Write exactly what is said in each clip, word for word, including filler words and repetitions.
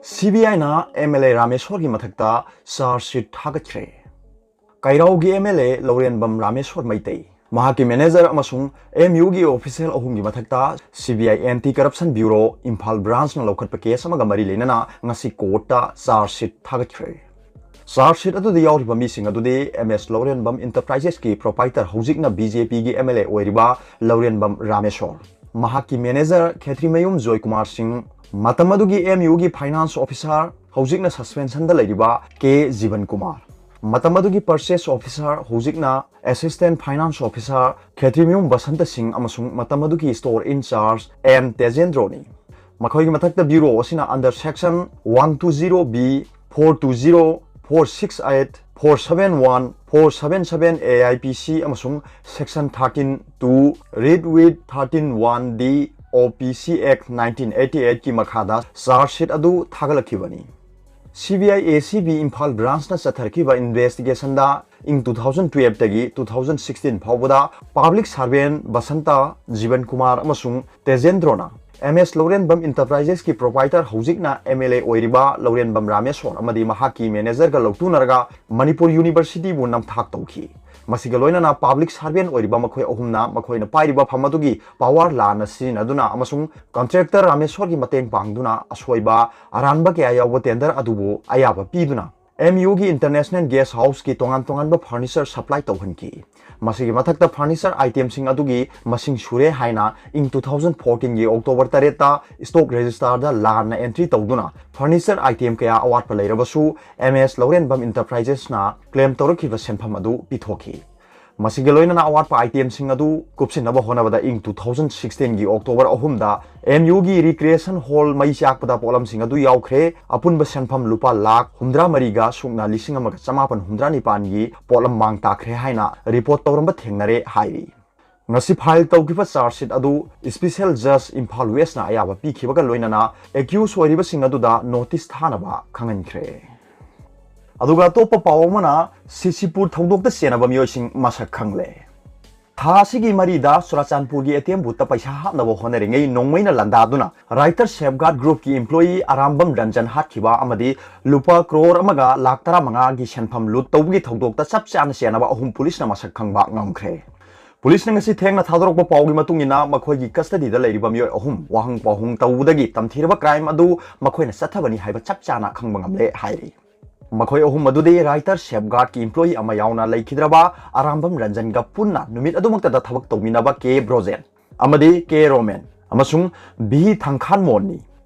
CBIꯅ MLA ꯔꯥꯃꯦꯁꯣꯔꯒꯤ ꯃꯊꯛꯇ charge sheet ꯊꯥꯒꯠꯈ꯭ꯔꯦ꯫ ꯀꯩꯔꯥꯎꯒꯤ MLA ꯂꯧꯔꯦꯟꯕꯝ Rameshwor Meitei, ꯃꯍꯥꯛꯀꯤ manager ꯑꯃꯁꯨꯡ MUꯒꯤ official ꯑꯍꯨꯝꯒꯤ ꯃꯊꯛꯇ CBI Anti Corruption Bureau Imphal branchꯅ ꯂꯧꯈꯠꯄ case ꯑꯃꯒ ꯃꯔꯤ ꯂꯩꯅꯅ ꯉꯁꯤ courtꯇ charge sheet ꯊꯥꯒꯠꯈ꯭ꯔꯦ꯫ Charge sheet ꯑꯗꯨꯗ ꯌꯥꯎꯔꯤꯕ ꯃꯤꯁꯤꯡ ꯑꯗꯨꯗꯤ MS ꯂꯧꯔꯦꯟꯕꯝ Enterprisesꯀꯤ proprietor, ꯍꯧꯖꯤꯛꯅ BJPꯒꯤ MLA ꯑꯣꯏꯔꯤꯕ ꯂꯧꯔꯦꯟꯕꯝ ꯔꯥꯃꯦꯁꯣꯔ, ꯃꯍꯥꯛꯀꯤ manager ꯈꯦꯇ꯭ꯔꯤꯃꯌꯨꯝ ꯖꯣꯏꯀꯨꯃꯥꯔ ꯁꯤꯡ, ꯃꯇꯝ ꯑꯗꯨꯒꯤ MUꯒꯤ finance officer, ꯍꯧꯖꯤꯛꯅ suspensionꯗ ꯂꯩꯔꯤꯕ ꯀꯦ ꯖꯤꯕꯟ ꯀꯨꯃꯥꯔ, ꯃꯇꯝ ꯑꯗꯨꯒꯤ purchase officer, ꯍꯧꯖꯤꯛꯅ assistant finance officer ꯈꯦꯇ꯭ꯔꯤꯃꯌꯨꯝ ꯕꯁꯟꯇ ꯁꯤꯡ ꯑꯃꯁꯨꯡ ꯃꯇꯝ ꯑꯗꯨꯒꯤ store in charge ꯑꯦꯟ ꯇꯦꯖꯦꯟꯗ꯭ꯔꯣꯅꯤ꯫ ꯃꯈꯣꯏꯒꯤ ꯃꯊꯛꯇ bureau ꯑꯁꯤꯅ under section one two zero B, four two zero, four six eight, four seven one, four seven seven A I P C ꯑꯃꯁꯨꯡ section thirteen two, read with thirteen one D O P C Act nineteen eighty eightꯀꯤ ꯃꯈꯥꯗ charge sheet ꯑꯗꯨ ꯊꯥꯒꯠꯂꯛꯈꯤꯕꯅꯤ꯫ CBI ACB Imphal branchꯅ ꯆꯠꯊꯔꯛꯈꯤꯕ investigationꯗ ꯏꯪ two thousand twelveꯇꯒꯤ two thousand sixteen ꯐꯥꯎꯕꯗ public servant Basanta, ꯖꯤꯕꯟ ꯀꯨꯃꯥꯔ ꯑꯃꯁꯨꯡ ꯇꯦꯖꯦꯟꯗ꯭ꯔꯣꯅ MS ꯂꯧꯔꯦꯟꯕꯝ Enterprisesꯀꯤ proprietor, ꯍꯧꯖꯤꯛꯅ MLA ꯑꯣꯏꯔꯤꯕ ꯂꯧꯔꯦꯟꯕꯝ ꯔꯥꯃꯦꯁꯣꯔ ꯑꯃꯗꯤ ꯃꯍꯥꯛꯀꯤ managerꯒ ꯂꯧꯇꯨꯅꯔꯒ ꯃꯅꯤꯄꯨꯔ Universityꯕꯨ ꯅꯝꯊꯥꯛ ꯇꯧꯈꯤ꯫ ꯃꯁꯤꯒ ꯂꯣꯏꯅꯅ public servant ꯑꯣꯏꯔꯤꯕ ꯃꯈꯣꯏ ꯑꯍꯨꯝꯅ ꯃꯈꯣꯏꯅ ꯄꯥꯏꯔꯤꯕ ꯐꯝ ꯑꯗꯨꯒꯤ power ꯂꯥꯟꯅ ꯁꯤꯖꯤꯟꯅꯗꯨꯅ ꯑꯃꯁꯨꯡ contractor ꯔꯥꯃꯦꯁꯣꯔꯒꯤ ꯃꯇꯦꯡ ꯄꯥꯡꯗꯨꯅ ꯑꯁꯣꯏꯕ ꯑꯔꯥꯟꯕ ꯀꯌꯥ ꯌꯥꯎꯕ tender ꯑꯗꯨꯕꯨ ꯑꯌꯥꯕ ꯄꯤꯗꯨꯅ MUꯒꯤ International Guest Houseꯀꯤ ꯇꯣꯉꯥꯟ ꯇꯣꯉꯥꯟꯕ furniture supply ꯇꯧꯍꯟꯈꯤ꯫ ꯃꯁꯤꯒꯤ ꯃꯊꯛꯇ furniture itemꯁꯤꯡ ꯑꯗꯨꯒꯤ ꯃꯁꯤꯡ ꯁꯨꯔꯦ ꯍꯥꯏꯅ ꯏꯪ two thousand fourteenꯒꯤ October ꯇꯔꯦꯠꯇ stock registerꯗ ꯂꯥꯟꯅ entry ꯇꯧꯗꯨꯅ furniture item ꯀꯌꯥ ꯑꯋꯥꯠꯄ ꯂꯩꯔꯕꯁꯨ MS ꯂꯧꯔꯦꯟꯕꯝ Enterprisesꯅ claim ꯇꯧꯔꯛꯈꯤꯕ ꯁꯦꯟꯐꯝ ꯑꯗꯨ ꯄꯤꯊꯣꯛꯈꯤ꯫ ꯃꯁꯤꯒ ꯂꯣꯏꯅꯅ ꯑꯋꯥꯠꯄ itemꯁꯤꯡ ꯑꯗꯨ ꯀꯨꯞꯁꯤꯟꯅꯕ ꯍꯣꯠꯅꯕꯗ ꯏꯪ two thousand sixteenꯒꯤ October ꯑꯍꯨꯝꯗ MUꯒꯤ Recreation Hall ꯃꯩ ꯆꯥꯛꯄꯗ ꯄꯣꯠꯂꯝꯁꯤꯡ ꯑꯗꯨ ꯌꯥꯎꯈ꯭ꯔꯦ꯫ ꯑꯄꯨꯟꯕ ꯁꯦꯟꯐꯝ ꯂꯨꯄꯥ ꯂꯥꯈ ꯍꯨꯝꯗ꯭ꯔꯥ ꯃꯔꯤꯒ ꯁꯨꯞꯅ ꯂꯤꯁꯤꯡ ꯑꯃꯒ ꯆꯃꯥꯄꯟ ꯍꯨꯝꯗ꯭ꯔꯥ ꯅꯤꯄꯥꯟꯒꯤ ꯄꯣꯠꯂꯝ ꯃꯥꯡ ꯇꯥꯛꯈ꯭ꯔꯦ ꯍꯥꯏꯅ report ꯇꯧꯔꯝꯕ ꯊꯦꯡꯅꯔꯦ ꯍꯥꯏꯔꯤ꯫ ꯉꯁꯤ file ꯇꯧꯈꯤꯕ charge sheet ꯑꯗꯨ Special Judge ꯏꯝꯐꯥꯜ Westꯅ ꯑꯌꯥꯕ ꯄꯤꯈꯤꯕꯒ ꯂꯣꯏꯅꯅ accused ꯑꯣꯏꯔꯤꯕꯁꯤꯡ ꯑꯗꯨꯗ notice ꯊꯥꯅꯕ ꯈꯪꯍꯟꯈ꯭ꯔꯦ꯫ ꯑꯗꯨꯒ ꯑꯇꯣꯞꯄ ꯄꯥꯎ ꯑꯃꯅ, ꯁꯤꯁꯤꯄꯨꯔ ꯊꯧꯗꯣꯛꯇ ꯆꯦꯟꯅꯕ ꯃꯤꯑꯣꯏꯁꯤꯡ ꯃꯁꯛ ꯈꯪꯂꯦ꯫ ꯊꯥ ꯑꯁꯤꯒꯤ ꯃꯔꯤꯗ ꯆꯨꯔꯥꯆꯥꯟꯄꯨꯔꯒꯤ ꯑꯦ ꯇꯤ ꯑꯦꯝ ꯕꯨꯠꯇ ꯄꯩꯁꯥ ꯍꯥꯞꯅꯕ ꯍꯣꯠꯅꯔꯤꯉꯩ ꯅꯣꯡꯃꯩꯅ ꯂꯥꯟꯗꯥꯗꯨꯅ ꯔꯥꯏꯇꯔ ꯁꯦꯐꯒꯥꯔꯗ ꯒ꯭ꯔꯨꯞꯀꯤ ꯏꯝꯄ꯭ꯂꯣꯌꯤ ꯑꯔꯥꯝꯕꯝ ꯔꯟꯖꯟ ꯍꯥꯠꯈꯤꯕ ꯑꯃꯗꯤ ꯂꯨꯄꯥ ꯀ꯭ꯔꯣꯔ ꯑꯃꯒ ꯂꯥꯈ ꯇꯔꯥꯃꯉꯥꯒꯤ ꯁꯦꯟꯐꯝ ꯂꯨꯠ ꯇꯧꯕꯒꯤ ꯊꯧꯗꯣꯛꯇ ꯆꯞ ꯆꯥꯅ ꯆꯦꯟꯅꯕ ꯑꯍꯨꯝ ꯄꯨꯂꯤꯁꯅ ꯃꯁꯛ ꯈꯪꯕ ꯉꯝꯈ꯭ꯔꯦ꯫ ꯄꯨꯂꯤꯁꯅ ꯉꯁꯤ ꯊꯦꯡꯅ ꯊꯥꯗꯣꯔꯛꯄ ꯄꯥꯎꯒꯤ ꯃꯇꯨꯡ ꯏꯟꯅ, ꯃꯈꯣꯏꯒꯤ ꯀꯁꯇꯗꯤꯗ ꯂꯩꯔꯤꯕ ꯃꯤꯑꯣꯏ ꯑꯍꯨꯝ ꯋꯥꯍꯪ ꯄꯥꯎꯍꯪ ꯇꯧꯕꯗꯒꯤ ꯇꯝꯊꯤꯔꯕ ꯀ꯭ꯔꯥꯏꯝ ꯑꯗꯨ ꯃꯈꯣꯏꯅ ꯆꯠꯊꯕꯅꯤ ꯍꯥꯏꯕ ꯆꯞ ꯆꯥꯅ ꯈꯪꯕ ꯉꯝꯂꯦ ꯍꯥꯏꯔꯤ꯫ ꯃꯈꯣꯏ ꯑꯍꯨꯝ ꯑꯗꯨꯗꯤ ꯔꯥꯏꯇꯔ ꯁꯦꯐꯒꯥꯔꯗꯀꯤ ꯏꯝꯄ꯭ꯂꯣꯌꯤ ꯑꯃ ꯌꯥꯎꯅ ꯂꯩꯈꯤꯗ꯭ꯔꯕ ꯑꯔꯥꯝꯕꯝ ꯔꯟꯖꯟꯒ ꯄꯨꯟꯅ ꯅꯨꯃꯤꯠ ꯑꯗꯨꯃꯛꯇꯗ ꯊꯕꯛ ꯇꯧꯃꯤꯟꯅꯕ ꯀꯦ ꯕ꯭ꯔꯣꯖꯦꯟ ꯑꯃꯗꯤ ꯀꯦ ꯔꯣꯃꯦꯟ ꯑꯃꯁꯨꯡ ꯚꯤ ꯊꯥꯡꯈꯥꯟꯃꯣꯟꯅꯤ꯫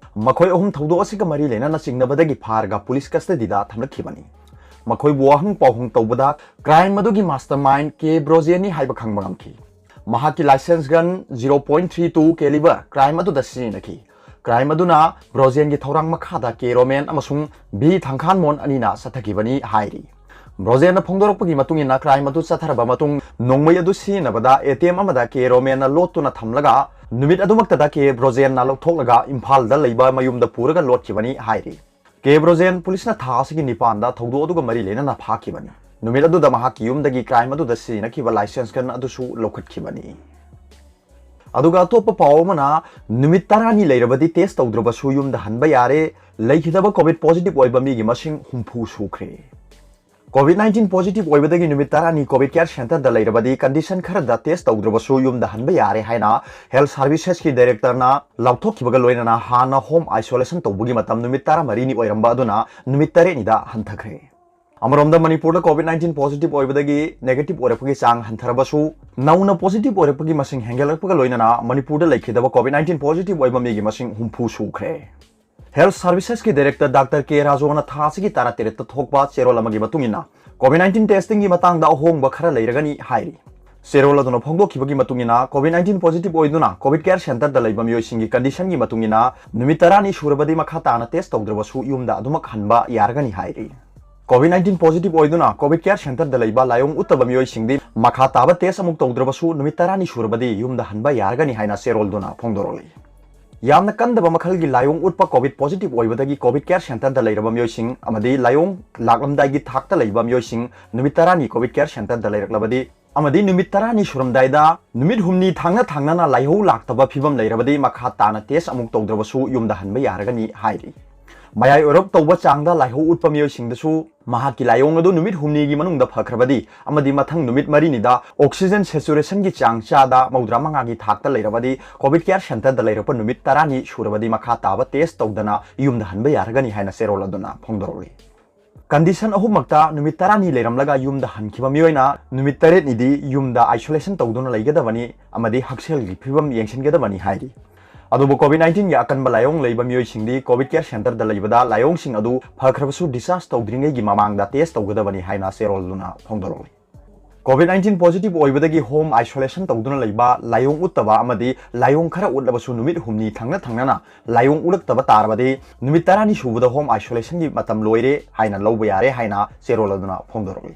ꯃꯈꯣꯏ ꯑꯍꯨꯝ ꯊꯧꯗꯣꯛ ꯑꯁꯤꯒ ꯃꯔꯤ ꯂꯩꯅꯅ ꯆꯤꯡꯅꯕꯗꯒꯤ ꯐꯥꯔꯒ ꯄꯨꯂꯤꯁ ꯀꯁꯇꯗꯤꯗ ꯊꯝꯂꯛꯈꯤꯕꯅꯤ꯫ ꯃꯈꯣꯏꯕꯨ ꯋꯥꯍꯪ ꯄꯥꯎꯍꯪ ꯇꯧꯕꯗ ꯀ꯭ꯔꯥꯏꯝ ꯑꯗꯨꯒꯤ ꯃꯥꯁꯇꯔ ꯃꯥꯏꯟ ꯀꯦ ꯕ꯭ꯔꯣꯖꯦꯟꯅꯤ ꯍꯥꯏꯕ ꯈꯪꯕ ꯉꯝꯈꯤ꯫ ꯃꯍꯥꯛꯀꯤ licence gun zero point three two calibre crime ꯑꯗꯨꯗ ꯁꯤꯖꯤꯟꯅꯈꯤ꯫ ꯀ꯭ꯔꯥꯏꯝ ꯑꯗꯨꯅ ꯕ꯭ꯔꯣꯖꯦꯟꯒꯤ ꯊꯧꯔꯥꯡ ꯃꯈꯥꯗ ꯀꯦ ꯔꯣꯃꯦꯟ ꯑꯃꯁꯨꯡ ꯚꯤ ꯊꯥꯡꯈꯥꯟꯃꯣꯟ ꯑꯅꯤꯅ ꯆꯠꯊꯈꯤꯕꯅꯤ ꯍꯥꯏꯔꯤ꯫ ꯕ꯭ꯔꯣꯖꯦꯟꯅ ꯐꯣꯡꯗꯣꯔꯛꯄꯒꯤ ꯃꯇꯨꯡ ꯏꯟꯅ, ꯀ꯭ꯔꯥꯏꯝ ꯑꯗꯨ ꯆꯠꯊꯔꯕ ꯃꯇꯨꯡ ꯅꯣꯡꯃꯩ ꯑꯗꯨ ꯁꯤꯖꯤꯟꯅꯕꯗ ꯑꯦ ꯇꯤ ꯑꯦꯝ ꯑꯃꯗ ꯀꯦ ꯔꯣꯃꯦꯟꯅ ꯂꯣꯠꯇꯨꯅ ꯊꯝꯂꯒ ꯅꯨꯃꯤꯠ ꯑꯗꯨꯃꯛꯇꯗ ꯀꯦ ꯕ꯭ꯔꯣꯖꯦꯟꯅ ꯂꯧꯊꯣꯛꯂꯒ ꯏꯝꯐꯥꯜꯗ ꯂꯩꯕ ꯃꯌꯨꯝꯗ ꯄꯨꯔꯒ ꯂꯣꯠꯈꯤꯕꯅꯤ ꯍꯥꯏꯔꯤ꯫ ꯀꯦ ꯕ꯭ꯔꯣꯖꯦꯟ ꯄꯨꯂꯤꯁꯅ ꯊꯥ ꯑꯁꯤꯒꯤ ꯅꯤꯄꯥꯟꯗ ꯊꯧꯗꯣꯛ ꯑꯗꯨꯒ ꯃꯔꯤ ꯂꯩꯅꯅ ꯐꯥꯈꯤꯕꯅꯤ꯫ ꯅꯨꯃꯤꯠ ꯑꯗꯨꯗ ꯃꯍꯥꯛꯀꯤ ꯌꯨꯝꯗꯒꯤ ꯀ꯭ꯔꯥꯏꯝ ꯑꯗꯨꯗ ꯁꯤꯖꯤꯟꯅꯈꯤꯕ ꯂꯥꯏꯁꯦꯟꯁ ꯒꯟ ꯑꯗꯨꯁꯨ ꯂꯧꯈꯠꯈꯤꯕꯅꯤ꯫ ꯑꯗꯨꯒ ꯑꯇꯣꯞꯄ ꯄꯥꯎ ꯑꯃꯅ, ꯅꯨꯃꯤꯠ ꯇꯔꯥꯅꯤ ꯂꯩꯔꯕꯗꯤ ꯇꯦꯁ ꯇꯧꯗ꯭ꯔꯕꯁꯨ ꯌꯨꯝꯗ ꯍꯟꯕ ꯌꯥꯔꯦ꯫ ꯂꯩꯈꯤꯗꯕ ꯀꯣꯚꯤꯗ ꯄꯣꯖꯤꯇꯤꯚ ꯑꯣꯏꯕ ꯃꯤꯒꯤ ꯃꯁꯤꯡ ꯍꯨꯝꯐꯨ ꯁꯨꯈ꯭ꯔꯦ꯫ ꯀꯣꯚꯤꯗ ꯅꯥꯏꯟꯇꯤꯟ ꯄꯣꯖꯤꯇꯤꯚ ꯑꯣꯏꯕꯗꯒꯤ ꯅꯨꯃꯤꯠ ꯇꯔꯥꯅꯤ ꯀꯣꯚꯤꯗ ꯀꯦꯌꯔ ꯁꯦꯟꯇꯔꯗ ꯂꯩꯔꯕꯗꯤ ꯀꯟꯗꯤꯁꯟ ꯈꯔꯗ ꯇꯦꯁ ꯇꯧꯗ꯭ꯔꯕꯁꯨ ꯌꯨꯝꯗ ꯍꯟꯕ ꯌꯥꯔꯦ ꯍꯥꯏꯅ ꯍꯦꯜꯊ ꯁꯥꯔꯚꯤꯁꯦꯁꯀꯤ ꯗꯥꯏꯔꯦꯛꯇꯔꯅ ꯂꯥꯎꯊꯣꯛꯈꯤꯕꯒ ꯂꯣꯏꯅꯅ ꯍꯥꯟꯅ ꯍꯣꯝ ꯑꯥꯏꯁꯣꯂꯦꯁꯟ ꯇꯧꯕꯒꯤ ꯃꯇꯝ ꯅꯨꯃꯤꯠ ꯇꯔꯥꯃꯔꯤꯅꯤ ꯑꯣꯏꯔꯝꯕ ꯑꯗꯨꯅ ꯅꯨꯃꯤꯠ ꯇꯔꯦꯠꯅꯤꯗ ꯍꯟꯊꯈ꯭ꯔꯦ꯫ ꯑꯃꯔꯣꯝꯗ ꯃꯅꯤꯄꯨꯔꯗ ꯀꯣꯚꯤꯗ ꯅꯥꯏꯟꯇꯤꯟ ꯄꯣꯖꯤꯇꯤꯚ ꯑꯣꯏꯕꯗꯒꯤ ꯅꯦꯒꯦꯇꯤꯚ ꯑꯣꯏꯔꯛꯄꯒꯤ ꯆꯥꯡ ꯍꯟꯊꯔꯕꯁꯨ, ꯅꯧꯅ ꯄꯣꯖꯤꯇꯤꯚ ꯑꯣꯏꯔꯛꯄꯒꯤ ꯃꯁꯤꯡ ꯍꯦꯟꯒꯠꯂꯛꯄꯒ ꯂꯣꯏꯅꯅ ꯃꯅꯤꯄꯨꯔꯗ ꯂꯩꯈꯤꯗꯕ ꯀꯣꯚꯤꯗ ꯅꯥꯏꯟꯇꯤꯟ ꯄꯣꯖꯤꯇꯤꯚ ꯑꯣꯏꯕ ꯃꯤꯒꯤ ꯃꯁꯤꯡ ꯍꯨꯝꯐꯨ ꯁꯨꯈ꯭ꯔꯦ꯫ ꯍꯦꯜꯊ ꯁꯥꯔꯚꯤꯁꯦꯁꯀꯤ ꯗꯥꯏꯔꯦꯛꯇꯔ ꯗꯥꯛꯇꯔ ꯀꯦ ꯔꯥꯖꯨꯅ ꯊꯥ ꯑꯁꯤꯒꯤ ꯇꯔꯥꯇꯔꯦꯠꯇ ꯊꯣꯛꯄ ꯆꯦꯔꯣꯜ ꯑꯃꯒꯤ ꯃꯇꯨꯡ ꯏꯟꯅ, ꯀꯣꯚꯤꯗ ꯅꯥꯏꯟꯇꯤꯟ ꯇꯦꯁꯇꯤꯡꯒꯤ ꯃꯇꯥꯡꯗ ꯑꯍꯣꯡꯕ ꯈꯔ ꯂꯩꯔꯒꯅꯤ ꯍꯥꯏꯔꯤ꯫ ꯆꯦꯔꯣꯜ ꯑꯗꯨꯅ ꯐꯣꯡꯗꯣꯛꯈꯤꯕꯒꯤ ꯃꯇꯨꯡ ꯏꯟꯅ, ꯀꯣꯚꯤꯗ ꯅꯥꯏꯟꯇꯤꯟ ꯄꯣꯖꯤꯇꯤꯚ ꯑꯣꯏꯗꯨꯅ ꯀꯣꯚꯤꯗ ꯀꯦꯌꯔ ꯁꯦꯟꯇꯔꯗ ꯂꯩꯕ ꯃꯤꯑꯣꯏꯁꯤꯡꯒꯤ ꯀꯟꯗꯤꯁꯟꯒꯤ ꯃꯇꯨꯡ ꯏꯟꯅ ꯅꯨꯃꯤꯠ ꯇꯔꯥꯅꯤ ꯁꯨꯔꯕꯗꯤ ꯃꯈꯥ ꯇꯥꯅ ꯇꯦꯁ ꯇꯧꯗ꯭ꯔꯕꯁꯨ ꯌꯨꯝꯗ ꯑꯗꯨꯃꯛ ꯍꯟꯕ ꯌꯥꯔꯒꯅꯤ ꯍꯥꯏꯔꯤ꯫ ꯀꯣꯚꯤꯗ ꯅꯥꯏꯟꯇꯤꯟ ꯄꯣꯖꯤꯇꯤꯚ ꯑꯣꯏꯗꯨꯅ ꯀꯣꯚꯤꯗ ꯀꯦꯌꯔ ꯁꯦꯟꯇꯔꯗ ꯂꯩꯕ ꯂꯥꯏꯑꯣꯡ ꯎꯠꯇꯕ ꯃꯤꯑꯣꯏꯁꯤꯡꯗꯤ ꯃꯈꯥ ꯇꯥꯕ ꯇꯦꯁ ꯑꯃꯨꯛ ꯇꯧꯗ꯭ꯔꯕꯁꯨ ꯅꯨꯃꯤꯠ ꯇꯔꯥꯅꯤ ꯁꯨꯔꯕꯗꯤ ꯌꯨꯝꯗ ꯍꯟꯕ ꯌꯥꯔꯒꯅꯤ ꯍꯥꯏꯅ ꯆꯦꯔꯣꯜꯗꯨꯅ ꯐꯣꯡꯗꯣꯔꯛꯂꯤ꯫ ꯌꯥꯝꯅ ꯀꯟꯗꯕ ꯃꯈꯜꯒꯤ ꯂꯥꯏꯑꯣꯡ ꯎꯠꯄ ꯀꯣꯚꯤꯗ ꯄꯣꯖꯤꯇꯤꯚ ꯑꯣꯏꯕꯗꯒꯤ ꯀꯣꯚꯤꯗ ꯀꯦꯌꯔ ꯁꯦꯟꯇꯔꯗ ꯂꯩꯔꯕ ꯃꯤꯑꯣꯏꯁꯤꯡ ꯑꯃꯗꯤ ꯂꯥꯏꯑꯣꯡ ꯂꯥꯛꯂꯝꯗꯥꯏꯒꯤ ꯊꯥꯛꯇ ꯂꯩꯕ ꯃꯤꯑꯣꯏꯁꯤꯡ ꯅꯨꯃꯤꯠ ꯇꯔꯥꯅꯤ ꯀꯣꯚꯤꯗ ꯀꯦꯌꯔ ꯁꯦꯟꯇꯔꯗ ꯂꯩꯔꯛꯂꯕꯗꯤ, ꯑꯃꯗꯤ ꯅꯨꯃꯤꯠ ꯇꯔꯥꯅꯤ ꯁꯨꯔꯝꯗꯥꯏꯗ ꯅꯨꯃꯤꯠ ꯍꯨꯝꯅꯤ ꯊꯪꯅ ꯊꯪꯅꯅ ꯂꯥꯏꯍꯧ ꯂꯥꯛꯇꯕ ꯐꯤꯕꯝ ꯂꯩꯔꯕꯗꯤ ꯃꯈꯥ ꯇꯥꯅ test ꯑꯃꯨꯛ ꯇꯧꯗ꯭ꯔꯕꯁꯨ ꯌꯨꯝꯗ ꯍꯟꯕ ꯌꯥꯔꯒꯅꯤ ꯍꯥꯏꯔꯤ꯫ ꯃꯌꯥꯏ ꯑꯣꯏꯔꯞ ꯇꯧꯕ ꯆꯥꯡꯗ ꯂꯥꯏꯍꯧ ꯎꯠꯄ ꯃꯤꯑꯣꯏꯁꯤꯡꯗꯁꯨ ꯃꯍꯥꯛꯀꯤ ꯂꯥꯏꯑꯣꯡ ꯑꯗꯨ ꯅꯨꯃꯤꯠ ꯍꯨꯝꯅꯤꯒꯤ ꯃꯅꯨꯡꯗ ꯐꯈ꯭ꯔꯕꯗꯤ ꯑꯃꯗꯤ ꯃꯊꯪ ꯅꯨꯃꯤꯠ ꯃꯔꯤꯅꯤꯗ oxygen saturationꯒꯤ ꯆꯥꯡ ꯆꯥꯗ ꯃꯧꯗ꯭ꯔꯥ ꯃꯉꯥꯒꯤ ꯊꯥꯛꯇ ꯂꯩꯔꯕꯗꯤ COVID care centreꯗ ꯂꯩꯔꯛꯄ ꯅꯨꯃꯤꯠ ꯇꯔꯥꯅꯤ ꯁꯨꯔꯕꯗꯤ ꯃꯈꯥ ꯇꯥꯕ test ꯇꯧꯗꯅ ꯌꯨꯝꯗ ꯍꯟꯕ ꯌꯥꯔꯒꯅꯤ ꯍꯥꯏꯅ ꯆꯦꯔꯣꯜ ꯑꯗꯨꯅ ꯐꯣꯡꯗꯣꯔꯛꯂꯤ꯫ Condition ꯑꯍꯨꯝꯃꯛꯇ ꯅꯨꯃꯤꯠ ꯇꯔꯥꯅꯤ ꯂꯩꯔꯝꯂꯒ ꯌꯨꯝꯗ ꯍꯟꯈꯤꯕ ꯃꯤꯑꯣꯏꯅ ꯅꯨꯃꯤꯠ ꯇꯔꯦꯠꯅꯤꯗꯤ ꯌꯨꯝꯗ isolation ꯇꯧꯗꯨꯅ ꯂꯩꯒꯗꯕꯅꯤ ꯑꯃꯗꯤ ꯍꯛꯁꯦꯜꯒꯤ ꯐꯤꯕꯝ ꯌꯦꯡꯁꯤꯟꯒꯗꯕꯅꯤ ꯍꯥꯏꯔꯤ꯫ ꯑꯗꯨꯕꯨ COVID nineteenꯒꯤ ꯑꯀꯟꯕ ꯂꯥꯏꯑꯣꯡ ꯂꯩꯕ ꯃꯤꯑꯣꯏꯁꯤꯡꯗꯤ COVID care centreꯗ ꯂꯩꯕꯗ ꯂꯥꯏꯑꯣꯡꯁꯤꯡ ꯑꯗꯨ ꯐꯈ꯭ꯔꯕꯁꯨ discharge ꯇꯧꯗ꯭ꯔꯤꯉꯩꯒꯤ ꯃꯃꯥꯡꯗ test ꯇꯧꯒꯗꯕꯅꯤ ꯍꯥꯏꯅ ꯆꯦꯔꯣꯜꯗꯨꯅ ꯐꯣꯡꯗꯣꯔꯛꯂꯤ꯫ COVID nineteen positive ꯑꯣꯏꯕꯗꯒꯤ home isolation ꯇꯧꯗꯨꯅ ꯂꯩꯕ, ꯂꯥꯏꯑꯣꯡ ꯎꯠꯇꯕ ꯑꯃꯗꯤ ꯂꯥꯏꯑꯣꯡ ꯈꯔ ꯎꯠꯂꯕꯁꯨ ꯅꯨꯃꯤꯠ ꯍꯨꯝꯅꯤ ꯊꯪꯅ ꯊꯪꯅꯅ ꯂꯥꯏꯑꯣꯡ ꯎꯠꯂꯛꯇꯕ ꯇꯥꯔꯕꯗꯤ ꯅꯨꯃꯤꯠ ꯇꯔꯥꯅꯤ ꯁꯨꯕꯗ home isolationꯒꯤ ꯃꯇꯝ ꯂꯣꯏꯔꯦ ꯍꯥꯏꯅ ꯂꯧꯕ ꯌꯥꯔꯦ ꯍꯥꯏꯅ ꯆꯦꯔꯣꯜ ꯑꯗꯨꯅ ꯐꯣꯡꯗꯣꯔꯛꯂꯤ꯫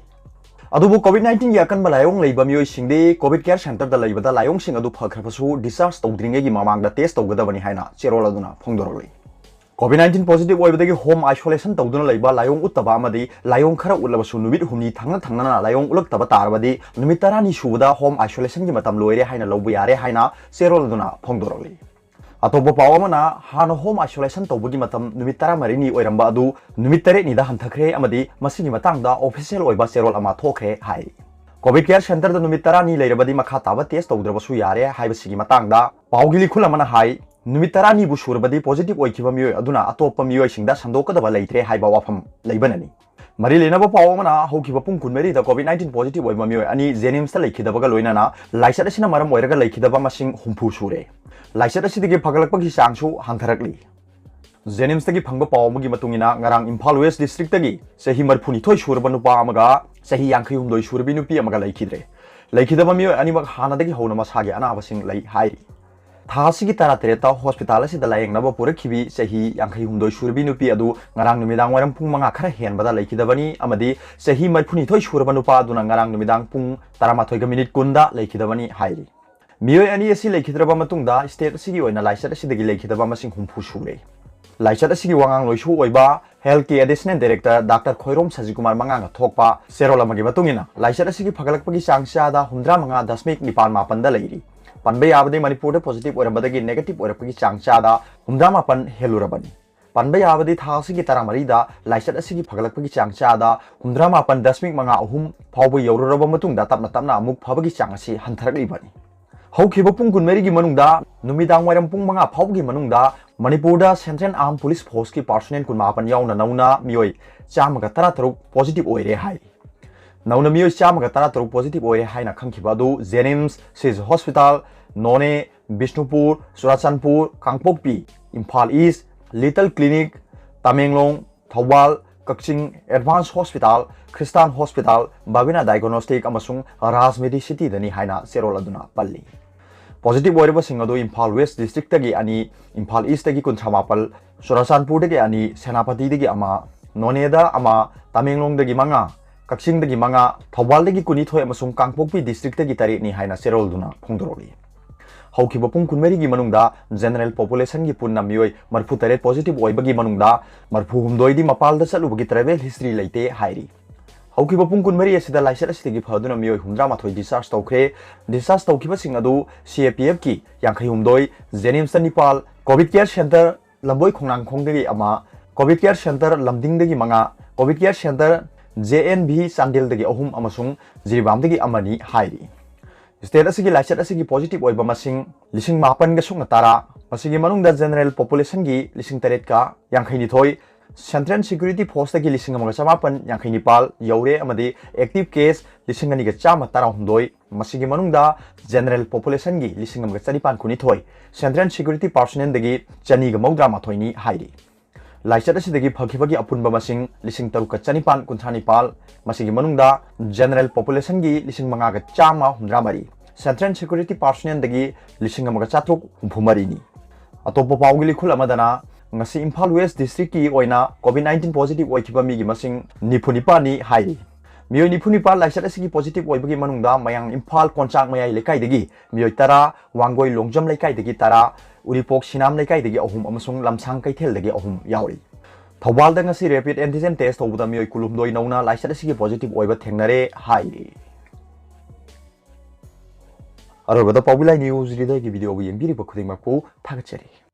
ꯑꯗꯨꯕꯨ COVID nineteenꯒꯤ ꯑꯀꯟꯕ ꯂꯥꯏꯑꯣꯡ ꯂꯩꯕ ꯃꯤꯑꯣꯏꯁꯤꯡꯗꯤ COVID care centreꯗ ꯂꯩꯕꯗ ꯂꯥꯏꯑꯣꯡꯁꯤꯡ ꯑꯗꯨ ꯐꯈ꯭ꯔꯕꯁꯨ discharge ꯇꯧꯗ꯭ꯔꯤꯉꯩꯒꯤ ꯃꯃꯥꯡꯗ test ꯇꯧꯒꯗꯕꯅꯤ ꯍꯥꯏꯅ ꯆꯦꯔꯣꯜ ꯑꯗꯨꯅ ꯐꯣꯡꯗꯣꯔꯛꯂꯤ꯫ COVID nineteen positive ꯑꯣꯏꯕꯗꯒꯤ home isolation ꯇꯧꯗꯨꯅ ꯂꯩꯕ, ꯂꯥꯏꯑꯣꯡ ꯎꯠꯇꯕ ꯑꯃꯗꯤ ꯂꯥꯏꯑꯣꯡ ꯈꯔ ꯎꯠꯂꯕꯁꯨ ꯅꯨꯃꯤꯠ ꯍꯨꯝꯅꯤ ꯊꯪꯅ ꯊꯪꯅꯅ ꯂꯥꯏꯑꯣꯡ ꯎꯠꯂꯛꯇꯕ ꯇꯥꯔꯕꯗꯤ ꯅꯨꯃꯤꯠ ꯇꯔꯥꯅꯤ ꯁꯨꯕꯗ home isolationꯒꯤ ꯃꯇꯝ ꯂꯣꯏꯔꯦ ꯍꯥꯏꯅ ꯂꯧꯕ ꯌꯥꯔꯦ ꯍꯥꯏꯅ ꯆꯦꯔꯣꯜ ꯑꯗꯨꯅ ꯐꯣꯡꯗꯣꯔꯛꯂꯤ꯫ ꯑꯇꯣꯞꯄ ꯄꯥꯎ ꯑꯃꯅ, ꯍꯥꯟꯅ home isolation ꯇꯧꯕꯒꯤ ꯃꯇꯝ ꯅꯨꯃꯤꯠ ꯇꯔꯥꯃꯔꯤꯅꯤ ꯑꯣꯏꯔꯝꯕ ꯑꯗꯨ ꯅꯨꯃꯤꯠ ꯇꯔꯦꯠꯅꯤꯗ ꯍꯟꯊꯈ꯭ꯔꯦ ꯑꯃꯗꯤ ꯃꯁꯤꯒꯤ ꯃꯇꯥꯡꯗ official ꯑꯣꯏꯕ ꯆꯦꯔꯣꯜ ꯑꯃ ꯊꯣꯛꯈ꯭ꯔꯦ ꯍꯥꯏ꯫ COVID care centreꯗ ꯅꯨꯃꯤꯠ ꯇꯔꯥꯅꯤ ꯂꯩꯔꯕꯗꯤ ꯃꯈꯥ ꯇꯥꯕ test ꯇꯧꯗ꯭ꯔꯕꯁꯨ ꯌꯥꯔꯦ ꯍꯥꯏꯕꯁꯤꯒꯤ ꯃꯇꯥꯡꯗ ꯄꯥꯎꯒꯤ ꯂꯤꯈꯨꯜ ꯑꯃꯅ ꯍꯥꯏ, ꯅꯨꯃꯤꯠ ꯇꯔꯥꯅꯤꯕꯨ ꯁꯨꯔꯕꯗꯤ positive ꯑꯣꯏꯈꯤꯕ ꯃꯤꯑꯣꯏ ꯑꯗꯨꯅ ꯑꯇꯣꯞꯄ ꯃꯤꯑꯣꯏꯁꯤꯡꯗ ꯁꯟꯗꯣꯛꯀꯗꯕ ꯂꯩꯇ꯭ꯔꯦ ꯍꯥꯏꯕ ꯋꯥꯐꯝ ꯂꯩꯕꯅꯅꯤ꯫ ꯃꯔꯤ ꯂꯩꯅꯕ ꯄꯥꯎ ꯑꯃꯅ, ꯍꯧꯈꯤꯕ ꯄꯨꯡ ꯀꯨꯟꯃꯔꯤꯗ COVID nineteen positive ꯑꯣꯏꯕ ꯃꯤꯑꯣꯏ ꯑꯅꯤ JNIMSꯇ ꯂꯩꯈꯤꯗꯕꯒ ꯂꯣꯏꯅꯅ ꯂꯥꯏꯆꯠ ꯑꯁꯤꯅ ꯃꯔꯝ ꯑꯣꯏꯔꯒ ꯂꯩꯈꯤꯗꯕ ꯃꯁꯤꯡ ꯍꯨꯝꯐꯨ ꯁꯨꯔꯦ꯫ ꯂꯥꯏꯆꯠ ꯑꯁꯤꯗꯒꯤ ꯐꯒꯠꯂꯛꯄꯒꯤ ꯆꯥꯡꯁꯨ ꯍꯟꯊꯔꯛꯂꯤ꯫ JNIMSꯇꯒꯤ ꯐꯪꯕ ꯄꯥꯎ ꯑꯃꯒꯤ ꯃꯇꯨꯡ ꯏꯟꯅ, ꯉꯔꯥꯡ ꯏꯝꯐꯥꯜ West Districtꯇꯒꯤ ꯆꯍꯤ ꯃꯔꯤꯐꯨꯅꯤꯊꯣꯏ ꯁꯨꯔꯕ ꯅꯨꯄꯥ ꯑꯃꯒ ꯆꯍꯤ ꯌꯥꯡꯈꯩꯍꯨꯝꯗꯣꯏ ꯁꯨꯔꯕꯤ ꯅꯨꯄꯤ ꯑꯃꯒ ꯂꯩꯈꯤꯗ꯭ꯔꯦ꯫ ꯂꯩꯈꯤꯗꯕ ꯃꯤꯑꯣꯏ ꯑꯅꯤꯃꯛ ꯍꯥꯟꯅꯗꯒꯤ ꯍꯧꯅ ꯃꯁꯥꯒꯤ ꯑꯅꯥꯕꯁꯤꯡ ꯂꯩ ꯍꯥꯏꯔꯤ꯫ ꯊꯥ ꯑꯁꯤꯒꯤ ꯇꯔꯥꯇꯔꯦꯠꯇ hospital ꯑꯁꯤꯗ ꯂꯥꯌꯦꯡꯅꯕ ꯄꯨꯔꯛꯈꯤꯕꯤ ꯆꯍꯤ ꯌꯥꯡꯈꯩꯍꯨꯝꯗꯣꯏ ꯁꯨꯔꯕꯤ ꯅꯨꯄꯤ ꯑꯗꯨ ꯉꯔꯥꯡ ꯅꯨꯃꯤꯗꯥꯡ ꯋꯥꯏꯔꯝ ꯄꯨꯡ ꯃꯉꯥ ꯈꯔ ꯍꯦꯟꯕꯗ ꯂꯩꯈꯤꯗꯕꯅꯤ ꯑꯃꯗꯤ ꯆꯍꯤ ꯃꯔꯤꯐꯨꯅꯤꯊꯣꯏ ꯁꯨꯔꯕ ꯅꯨꯄꯥ ꯑꯗꯨꯅ ꯉꯔꯥꯡ ꯅꯨꯃꯤꯗꯥꯡ ꯄꯨꯡ ꯇꯔꯥꯃꯥꯊꯣꯏꯒ minute ꯀꯨꯟꯗ ꯂꯩꯈꯤꯗꯕꯅꯤ ꯍꯥꯏꯔꯤ꯫ ꯃꯤꯑꯣꯏ ꯑꯅꯤ ꯑꯁꯤ ꯂꯩꯈꯤꯗ꯭ꯔꯕ ꯃꯇꯨꯡꯗ state ꯑꯁꯤꯒꯤ ꯑꯣꯏꯅ ꯂꯥꯏꯆꯠ ꯑꯁꯤꯗꯒꯤ ꯂꯩꯈꯤꯗꯕ ꯃꯁꯤꯡ ꯍꯨꯝꯐꯨ ꯁꯨꯔꯦ꯫ ꯂꯥꯏꯆꯠ ꯑꯁꯤꯒꯤ ꯋꯥꯉꯥꯡ ꯂꯣꯏꯁꯨ ꯑꯣꯏꯕ ꯍꯦꯜꯊꯀꯤ ꯑꯦꯗꯤꯁꯅꯦꯜ ꯗꯥꯏꯔꯦꯛꯇꯔ ꯗꯥꯛꯇꯔ ꯈꯣꯏꯔꯣꯝ ꯁꯖꯤꯀꯨꯃꯥꯔ ꯃꯉꯥꯡꯅ ꯊꯣꯛꯄ ꯆꯦꯔꯣꯜ ꯑꯃꯒꯤ ꯃꯇꯨꯡ ꯏꯟꯅ, ꯂꯥꯏꯆꯠ ꯑꯁꯤꯒꯤ ꯐꯒꯠꯂꯛꯄꯒꯤ ꯆꯥꯡ ꯆꯥꯗ ꯍꯨꯝꯗ꯭ꯔꯥ ꯃꯉꯥ ꯗꯁꯃꯤꯛ ꯅꯤꯄꯥꯟ ꯃꯥꯄꯟꯗ ꯂꯩꯔꯤ꯫ ꯄꯟꯕ ꯌꯥꯕꯗꯤ ꯃꯅꯤꯄꯨꯔꯗ ꯄꯣꯖꯤꯇꯤꯚ ꯑꯣꯏꯔꯝꯕꯗꯒꯤ ꯅꯦꯒꯦꯇꯤꯚ ꯑꯣꯏꯔꯛꯄꯒꯤ ꯆꯥꯡ ꯆꯥꯗ ꯍꯨꯝꯗ꯭ꯔꯥ ꯃꯥꯄꯟ ꯍꯦꯜꯂꯨꯔꯕꯅꯤ꯫ ꯄꯟꯕ ꯌꯥꯕꯗꯤ ꯊꯥ ꯑꯁꯤꯒꯤ ꯇꯔꯥꯃꯔꯤꯗ ꯂꯥꯏꯆꯠ ꯑꯁꯤꯒꯤ ꯐꯒꯠꯂꯛꯄꯒꯤ ꯆꯥꯡ ꯆꯥꯗ ꯍꯨꯝꯗ꯭ꯔꯥ ꯃꯥꯄꯟ ꯗꯁꯃꯤꯛ ꯃꯉꯥ ꯑꯍꯨꯝ ꯐꯥꯎꯕ ꯌꯧꯔꯨꯔꯕ ꯃꯇꯨꯡꯗ ꯇꯞꯅ ꯇꯞꯅ ꯑꯃꯨꯛ ꯐꯕꯒꯤ ꯆꯥꯡ ꯑꯁꯤ ꯍꯟꯊꯔꯛꯂꯤꯕꯅꯤ꯫ ꯍꯧꯈꯤꯕ ꯄꯨꯡ ꯀꯨꯟꯃꯔꯤꯒꯤ ꯃꯅꯨꯡꯗ, ꯅꯨꯃꯤꯗꯥꯡ ꯋꯥꯏꯔꯝ ꯄꯨꯡ ꯃꯉꯥ ꯐꯥꯎꯕꯒꯤ ꯃꯅꯨꯡꯗ ꯃꯅꯤꯄꯨꯔꯗ Central Armed Police Forceꯀꯤ personnel ꯀꯨꯟꯃꯥꯄꯟ ꯌꯥꯎꯅ ꯅꯧꯅ ꯃꯤꯑꯣꯏ ꯆꯥꯝꯃꯒ ꯇꯔꯥꯇꯔꯨꯛ ꯄꯣꯖꯤꯇꯤꯚ ꯑꯣꯏꯔꯦ ꯍꯥꯏꯔꯤ꯫ ꯅꯧꯅ ꯃꯤꯑꯣꯏ ꯆꯥꯝꯃꯒ ꯇꯔꯥꯇꯔꯨꯛ ꯄꯣꯖꯤꯇꯤꯚ ꯑꯣꯏꯔꯦ ꯍꯥꯏꯅ ꯈꯪꯈꯤꯕ ꯑꯗꯨ JNIMS, ꯁꯤꯖ ꯍꯣꯁꯄꯤꯇꯥꯜ, ꯅꯣꯅꯦ, ꯕꯤꯁꯅꯨꯄꯨꯔ, ꯆꯨꯔꯥꯆꯥꯟꯄꯨꯔ, ꯀꯥꯡꯄꯣꯛꯄꯤ, ꯏꯝꯐꯥꯜ ꯏꯁ, ꯂꯤꯇꯜ ꯀ꯭ꯂꯤꯅꯤꯛ, ꯇꯃꯦꯡꯂꯣꯡ, ꯊꯧꯕꯥꯜ, ꯀꯛꯆꯤꯡ ꯑꯦꯗꯚꯥꯟꯁ ꯍꯣꯁꯄꯤꯇꯥꯜ, ꯈ꯭ꯔꯤꯁꯇꯥꯟ ꯍꯣꯁꯄꯤꯇꯥꯜ, ꯕꯥꯕꯤꯅꯥ ꯗꯥꯏꯒꯣꯅꯣꯁꯇꯤꯛ ꯑꯃꯁꯨꯡ ꯔꯥꯖ ꯃꯦꯗꯤꯁꯤꯇꯤꯗꯅꯤ ꯍꯥꯏꯅ ꯆꯦꯔꯣꯜ ꯑꯗꯨꯅ ꯄꯜꯂꯤ꯫ ꯄꯣꯖꯤꯇꯤꯚ ꯑꯣꯏꯔꯕꯁꯤꯡ ꯑꯗꯨ ꯏꯝꯐꯥꯜ ꯋꯦꯁ ꯗꯤꯁꯇ꯭ꯔꯤꯛꯇꯒꯤ ꯑꯅꯤ, ꯏꯝꯐꯥꯜ ꯏꯁꯇꯒꯤ ꯀꯨꯟꯊ꯭ꯔꯥ ꯃꯥꯄꯜ, ꯆꯨꯔꯥꯆꯥꯟꯄꯨꯔꯗꯒꯤ ꯑꯅꯤ, ꯁꯦꯅꯥꯄꯇꯤꯗꯒꯤ ꯑꯃ, ꯅꯣꯅꯦꯗ ꯑꯃ, ꯇꯃꯦꯡꯂꯣꯡꯗꯒꯤ ꯃꯉꯥ, ꯀꯛꯆꯤꯡꯗꯒꯤ ꯃꯉꯥ, ꯊꯧꯕꯥꯜꯗꯒꯤ ꯀꯨꯟꯅꯤꯊꯣꯏ ꯑꯃꯁꯨꯡ ꯀꯥꯡꯄꯣꯛꯄꯤ ꯗꯤꯁꯇ꯭ꯔꯤꯛꯇꯒꯤ ꯇꯔꯦꯠꯅꯤ ꯍꯥꯏꯅ ꯆꯦꯔꯣꯜꯗꯨꯅ ꯐꯣꯡꯗꯣꯔꯛꯂꯤ꯫ ꯍꯧꯈꯤꯕ ꯄꯨꯡ ꯀꯨꯟꯃꯔꯤꯒꯤ ꯃꯅꯨꯡꯗ ꯖꯦꯅꯔꯦꯜ ꯄꯣꯄꯨꯂꯦꯁꯟꯒꯤ ꯄꯨꯟꯅ ꯃꯤꯑꯣꯏ ꯃꯔꯤꯐꯨꯇꯔꯦꯠ ꯄꯣꯖꯤꯇꯤꯚ ꯑꯣꯏꯕꯒꯤ ꯃꯅꯨꯡꯗ ꯃꯔꯤꯐꯨꯍꯨꯝꯗꯣꯏꯗꯤ ꯃꯄꯥꯜꯗ ꯆꯠꯂꯨꯕꯒꯤ ꯇ꯭ꯔꯦꯚꯦꯜ ꯍꯤꯁꯇ꯭ꯔꯤ ꯂꯩꯇꯦ ꯍꯥꯏꯔꯤ꯫ ꯍꯧꯈꯤꯕ ꯄꯨꯡ ꯀꯨꯟꯃꯔꯤ ꯑꯁꯤꯗ ꯂꯥꯏꯆꯠ ꯑꯁꯤꯗꯒꯤ ꯐꯗꯨꯅ ꯃꯤꯑꯣꯏ ꯍꯨꯝꯗ꯭ꯔꯥꯃꯥꯊꯣꯏ discharge ꯇꯧꯈ꯭ꯔꯦ꯫ Discharge ꯇꯧꯈꯤꯕꯁꯤꯡ ꯑꯗꯨ CAPFꯀꯤ ꯌꯥꯡꯈꯩꯍꯨꯝꯗꯣꯏ, JNIMSꯇ ꯅꯤꯄꯥꯜ, COVID care centre ꯂꯝꯕꯣꯏ ꯈꯣꯡꯅꯥꯡꯈꯣꯡꯗꯒꯤ ꯑꯃ, COVID care centre ꯂꯝꯗꯤꯡꯗꯒꯤ ꯃꯉꯥ, COVID care centre JNV ꯆꯥꯟꯗꯦꯜꯗꯒꯤ ꯑꯍꯨꯝ ꯑꯃꯁꯨꯡ ꯖꯤꯔꯤꯕꯥꯝꯗꯒꯤ ꯑꯃꯅꯤ ꯍꯥꯏꯔꯤ꯫ ꯁ꯭ꯇꯦꯠ ꯑꯁꯤꯒꯤ ꯂꯥꯏꯆꯠ ꯑꯁꯤꯒꯤ ꯄꯣꯖꯤꯇꯤꯚ ꯑꯣꯏꯕ ꯃꯁꯤꯡ ꯂꯤꯁꯤꯡ ꯃꯥꯄꯟꯒ ꯁꯨꯞꯅ ꯇꯔꯥ, ꯃꯁꯤꯒꯤ ꯃꯅꯨꯡꯗ ꯖꯦꯅꯔꯦꯜ ꯄꯣꯄꯨꯂꯦꯁꯟꯒꯤ ꯂꯤꯁꯤꯡ ꯇꯔꯦꯠꯀ ꯌꯥꯡꯈꯩꯅꯤꯊꯣꯏ, ꯁꯦꯟꯇ꯭ꯔꯦꯜ ꯁꯦꯀ꯭ꯌꯨꯔꯤꯇꯤ ꯐꯣꯔꯁꯇꯒꯤ ꯂꯤꯁꯤꯡ ꯑꯃꯒ ꯆꯃꯥꯄꯟ ꯌꯥꯡꯈꯩ ꯅꯤꯄꯥꯜ ꯌꯧꯔꯦ ꯑꯃꯗꯤ ꯑꯦꯛꯇꯤꯚ ꯀꯦꯁ ꯂꯤꯁꯤꯡ ꯑꯅꯤꯒ ꯆꯥꯝꯃ ꯇꯔꯥꯍꯨꯝꯗꯣꯏ, ꯃꯁꯤꯒꯤ ꯃꯅꯨꯡꯗ ꯖꯦꯅꯔꯦꯜ ꯄꯣꯄꯨꯂꯦꯁꯟꯒꯤ ꯂꯤꯁꯤꯡ ꯑꯃꯒ ꯆꯅꯤꯄꯥꯟ ꯀꯨꯟꯅꯤꯊꯣꯏ, ꯁꯦꯟꯇ꯭ꯔꯦꯜ ꯁꯦꯀ꯭ꯌꯨꯔꯤꯇꯤ ꯄꯥꯔꯁꯣꯅꯦꯜꯗꯒꯤ ꯆꯅꯤꯒ ꯃꯧꯗ꯭ꯔꯥ ꯃꯥꯊꯣꯏꯅꯤ ꯍꯥꯏꯔꯤ꯫ ꯂꯥꯏꯆꯠ ꯑꯁꯤꯗꯒꯤ ꯐꯈꯤꯕꯒꯤ ꯑꯄꯨꯟꯕ ꯃꯁꯤꯡ ꯂꯤꯁꯤꯡ ꯇꯔꯨꯛꯀ ꯆꯅꯤꯄꯥꯟ ꯀꯨꯟꯊ꯭ꯔꯥ ꯅꯤꯄꯥꯜ, ꯃꯁꯤꯒꯤ ꯃꯅꯨꯡꯗ ꯖꯦꯅꯔꯦꯜ ꯄꯣꯄꯨꯂꯦꯁꯟꯒꯤ ꯂꯤꯁꯤꯡ ꯃꯉꯥꯒ ꯆꯥꯝꯃ ꯍꯨꯝꯗ꯭ꯔꯥ ꯃꯔꯤ, ꯁꯦꯟꯇ꯭ꯔꯦꯜ ꯁꯦꯀ꯭ꯌꯨꯔꯤꯇꯤ ꯄꯥꯔꯁꯣꯅꯦꯜꯗꯒꯤ ꯂꯤꯁꯤꯡ ꯑꯃꯒ ꯆꯥꯇ꯭ꯔꯨꯛ ꯍꯨꯝꯐꯨ ꯃꯔꯤꯅꯤ꯫ ꯑꯇꯣꯞꯄ ꯄꯥꯎꯒꯤ ꯂꯤꯈꯨꯜ ꯑꯃꯗꯅ, ꯉꯁꯤ ꯏꯝꯐꯥꯜ ꯋꯦꯁ ꯗꯤꯁꯇ꯭ꯔꯤꯛꯀꯤ ꯑꯣꯏꯅ COVID nineteen ꯄꯣꯖꯤꯇꯤꯚ ꯑꯣꯏꯈꯤꯕ ꯃꯤꯒꯤ ꯃꯁꯤꯡ ꯅꯤꯐꯨ ꯅꯤꯄꯥꯟꯅꯤ ꯍꯥꯏꯔꯤ꯫ ꯃꯤꯑꯣꯏ ꯅꯤꯐꯨ ꯅꯤꯄꯥꯟ ꯂꯥꯏꯆꯠ ꯑꯁꯤꯒꯤ positive ꯑꯣꯏꯕꯒꯤ ꯃꯅꯨꯡꯗ ꯃꯌꯥꯡ ꯏꯝꯐꯥꯜ ꯀꯣꯟꯆꯥꯛ ꯃꯌꯥꯏ ꯂꯩꯀꯥꯏꯗꯒꯤ ꯃꯤꯑꯣꯏ ꯇꯔꯥ, ꯋꯥꯡꯒꯣꯏ ꯂꯣꯡꯖꯝ ꯂꯩꯀꯥꯏꯗꯒꯤ ꯇꯔꯥ, ꯎꯔꯤꯄꯣꯛ ꯁꯤꯅꯥꯝ ꯂꯩꯀꯥꯏꯗꯒꯤ ꯑꯍꯨꯝ ꯑꯃꯁꯨꯡ ꯂꯝꯁꯥꯡ ꯀꯩꯊꯦꯜꯗꯒꯤ ꯑꯍꯨꯝ ꯌꯥꯎꯔꯤ꯫ ꯊꯧꯕꯥꯜꯗ ꯉꯁꯤ rapid antigen test ꯇꯧꯕꯗ ꯃꯤꯑꯣꯏ ꯀꯨꯟꯍꯨꯝꯗꯣꯏ ꯅꯧꯅ ꯂꯥꯏꯆꯠ ꯑꯁꯤꯒꯤ positive ꯑꯣꯏꯕ ꯊꯦꯡꯅꯔꯦ ꯍꯥꯏꯔꯤ꯫ ꯑꯔꯣꯏꯕꯗ ꯄꯥꯎꯕꯤ ꯂꯥꯏ news reader ꯒꯤ video ꯕꯨ ꯌꯦꯡꯕꯤꯔꯤꯕ ꯈꯨꯗꯤꯡꯃꯛꯄꯨ ꯊꯥꯒꯠꯆꯔꯤ꯫